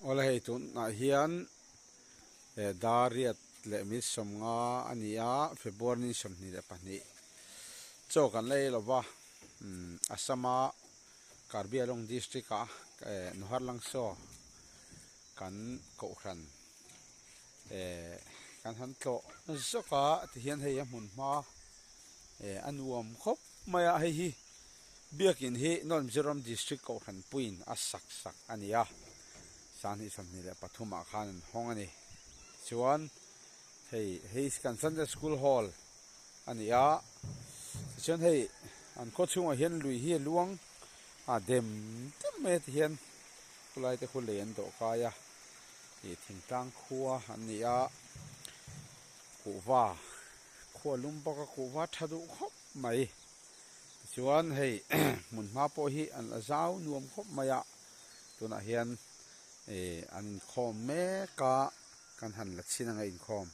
Awle hei tunah hian dar riat leh min sawmnga a ni a February ni 22 chaw kan la ei lo va Assam a Karbi Anglong district ah Nuhar Langso kan kohhran kan han tlawh zawk a tihian hei a hmun hma a nuam khawp mai a hei hi Biakin hi North Mizoram District Kohhran puiin a sak sak a ni a, 2023 ah khan an hawng a ni. Tichuan hei hei kan Sunday School Hall a ni a, tichuan hei an khaw chhungah hian lui hi a luang a dem dem mai a tihian khulai te khu lei an dawh kai a, ih thingtlang khua an ni a, kuhva khua lum bawk a kuhva tha duh khawp mai. Tichuan hei hmun hma pawh hi an la zau nuam khawp mai a, tunah hian ih an inkhawm mek a, kan han la chhin anga inkhawm.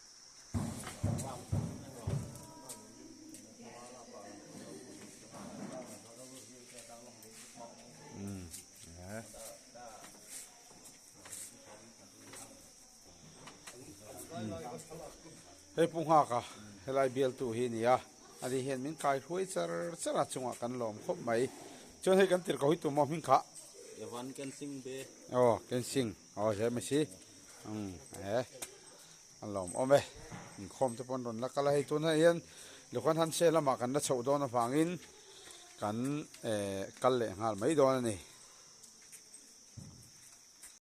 Hei Pu Nghaka helai bialtu hi a ni a, ani hian min kai hruai char char a chungah kan lawm khawp mai. Chuan hei kan tirh ko hi tum maw hming khah? Evan Kensing be. Aw Kensing aw he mai si umm he a lawm awm e inkhawm te pawh an rawn la kal a hei tunah hian Lukhan Hanse lamah kan la chhoh dawn avangin kan eh kal leh nghal mai dawn a ni.